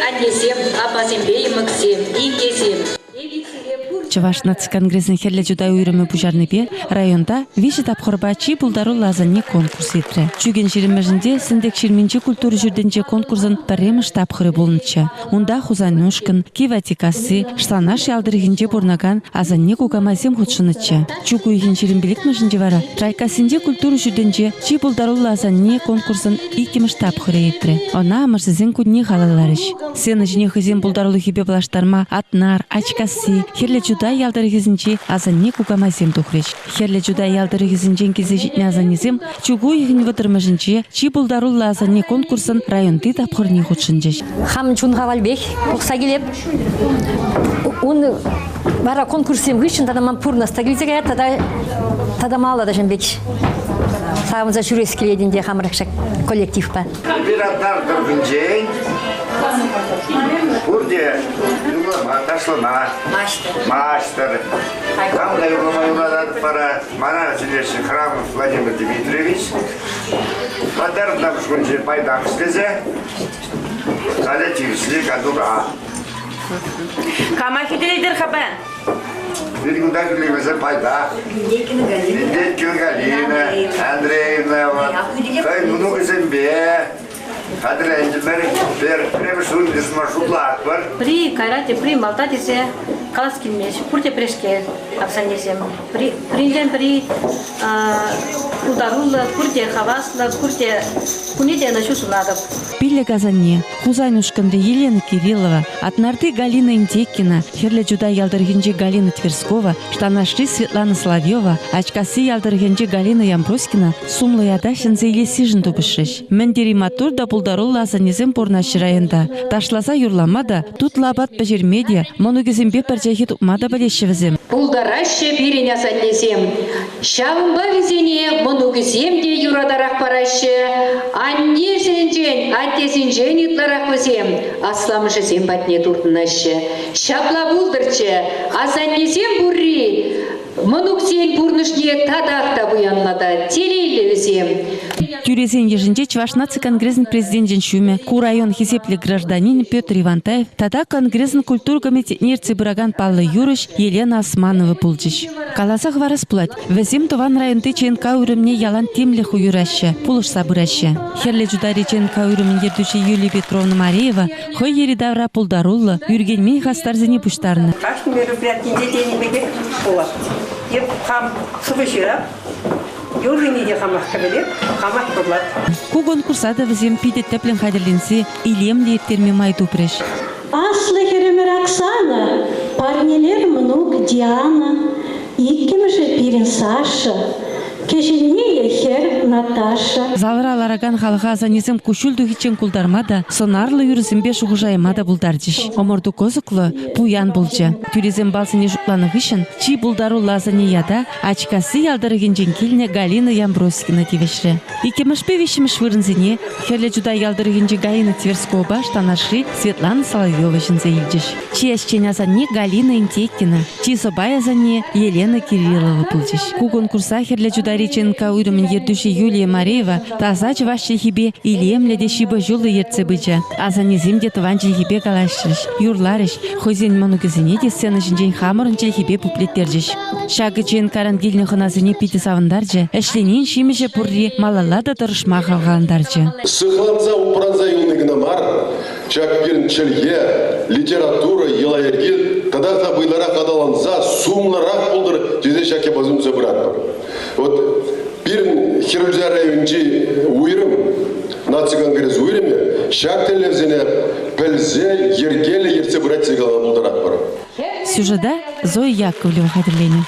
аннесем, аппасемпе йӑмӑксем, инкесем. Чӑваш наци конгресӗн Хӗрлӗ Чутай уйрӑмӗ пуҫарнипе районта виҫӗ тапхӑрпа чи пултаруллӑ асанне конкурс иртрӗ. Чӳкӗн ҫирӗммӗшӗнче Сӗнтӗк ҫырминчи культура ҫуртӗнче конкурсӑн пӗрремӗш тапхӑрӗ пулнӑччӗ. Унта Хусанушкӑн, Кив Атикасси, Штанаш ял тӑрӑхӗнче пурӑнакан асанне-кукамайсем хутшӑннӑччӗ. Чӳк уйӑхӗн ҫирӗм пиллӗкмӗшӗнче вара Трайкассинчи культура ҫуртӗнче чи пултаруллӑ асанне конкурсӑн иккӗмӗш тапхӑрӗ иртрӗ. Ӑна амӑшӗсен кунне халалларӗҫ. Сцена ҫине хӑйсен пултарулӑхӗпе паллаштарма Атнар, Ачкасси, Хӗрлӗ Чутай ял тӑрӑхӗсенчи асанне-кукамайсем тухрӗҫ. Хӗрлӗ Чутай ял тӑрӑхӗсенчен килсе ҫитнӗ асаннесем чӳк уйӑхӗн вӑтӑрмӗшӗнче чи пултаруллӑ асанне конкурсӑн районти тапхӑрне хутшӑнчӗҫ. Хам чун хавалпех пухса килеп. Ун вара конкурссем хыҫҫӑн тата ман пурнӑҫ та килсе каять, тата тата малалла та ҫын пек савӑнса ҫӳрес килет ӗнтӗ хамӑр ҫак коллективпа. Эпир Атнар тӑрӑхӗнчен пурте юрлама, ташлама маҫтӑр. Хам та юрлама юрататӑп вара. Мана чӗнеҫҫӗ Храмов Владимир Дмитриевич. Патарнам шкулӗнче пайтах ӗҫлесе халӗ тивӗҫлӗ кантура. Кама хӳтӗлетӗр-ха паян? Пирӗн кунта хӳтӗлемесен пайтах. Лидейкина Галина Андреевна вот. Хӑйӗн мӑнукӗсемпе хатӗрленчӗмӗр. Пӗрремӗш вырӑн йышӑнма шутлатпӑр. Пӗри кайра, тепри малта тесе калас килмест. Пурте пӗрешкел асаннесем. Пӗринчен пӗри пултаруллӑ, пурте хаваслӑ, пурте куне те ӑнӑҫу сунатӑп. Пиллӗк асанне, Хусан ушкӑнри Елена Кириллова, Атнарти Галина Индейкина, Хӗрлӗ Чутай ял тӑрӑхӗнчи Галина Тверскова, Штанашри Светлана Соловьева, Ачкасси ял тӑрӑхӗнчи Галина Ямброськина сумлӑ ята ҫӗнсе илессишӗн тупӑшрӗҫ. Мӗн тери маттур та пултаруллӑ асаннесем пурӑнаҫҫӗ районта. Ташласа юрлама та, тутлӑ апат пӗҫерме те, мӑнукӗсемпе пӗр чӗлхе тупма та пӗлеҫҫӗ вӗсем. Пултараҫҫӗ пирӗн асаннесем. Ҫавӑнпа вӗсене мӑнукӗсем те юратарах параҫҫӗ. Аннесенчен, аттесенчен ытларах вӗсем асламӑшӗсем патне туртӑнаҫҫӗ. Ҫапла пултӑрччӗ, асаннесем пурри Мӑнуксен пурнӑҫне татах та пуянлатать. Телейлӗ вӗсем. Тӳресен йышӗнче Чӑваш наци конгресӗн президенчӗн ҫумӗ, ку район хисеплӗ гражданинӗ Петр Ивантаев тата конгресӑн культура комитетне ертсе пыракан паллӑ юрӑҫ Елена Османова пулчӗҫ. Каласа хӑварас пулать, вӗсем тӑван районти ЧНК уйрӑмне ялан тимлӗх уйӑраҫҫӗ, пулӑшса пыраҫҫӗ. Хӗрлӗ Чутайри ЧНК уйрӑмӗн ертӳҫи Юлия Петровна Мареева хӑй йӗри-тавра пултаруллӑ, ӳркенмен хастарсене пуҫтарнӑ. Кашни мероприятинче тенӗ пекех пулать. Эп хам сӑвӑ ҫырап, юррине те хамах кӗвӗлеп, хамах юрлап. Ку конкурса та вӗсем питӗ тӗплӗн хатӗрленсе илемлӗ ирттерме май тупрӗҫ. Аслӑ хӗрӗмӗр Оксана парнелер мӑнук Диана, иккӗмӗшӗ пирӗн Саша, Кӗҫӗнни хӗр Наташа. Залра ларакан халӑха асаннесем куҫҫуль тухиччен култарма та, сӑнарлӑ юрӑсемпе шухӑшайма та пултарчӗҫ. Ӑмӑрту кӑсӑклӑ, пуян пулчӗ. Тӳресем балсене шутланӑ хыҫҫӑн чи пултаруллӑ асанне ята Ачкасси ял тӑрӑхӗнчен килнӗ Галина Ямброськина тивӗҫрӗ. Иккӗмӗшпе виҫҫӗмӗш вырӑнсене Хӗрлӗ Чутай ял тӑрӑхӗнчи Галина Тверсковӑпа Штанашри Светлана Соловьева ҫӗнсе илчӗҫ. Чи ӗҫчен асанне Галина Интекина, чи сӑпай асанне Елена Кириллова пулчӗҫ. Ку конкурса Хӗрлӗ Чутайри ЧНК уйрӑмӗн ертӳҫи Юлия Мареева таса чӑваш чӗлхипе илемлӗ те ҫыпӑҫуллӑ ертсе пычӗ. Асаннесем те тӑван чӗлхепе калаҫрӗҫ, юрларӗҫ, хӑйсен мӑнукӗсене те сцена ҫинчен хамӑрӑн чӗлхепе пуплеттерчӗҫ. Ҫакӑ ЧНКран килнӗ хӑнасене питӗ савӑнтарчӗ, ӗҫленин ҫимӗҫӗ пурри малалла та тӑрӑшма хавхалантарчӗ. Сыхланса упранса юлни кӑна мар, Ҫак пирӗн чӗлхе, литература, йӑла-йӗрки татах та вӑйлӑрах аталанса сумлӑрах пултӑр тесе ҫак япаласем туса пыратпӑр. Вот пирӗн Хӗрлӗ районӗнчи уйрӑм, наци конгресс уйрӑмӗ ҫак тӗллевсене пӗлсе йӗркеллӗ ертсе пырать тесе калама пултаратпӑр. Сюжета Зоя Яковлева хатӗрленӗ.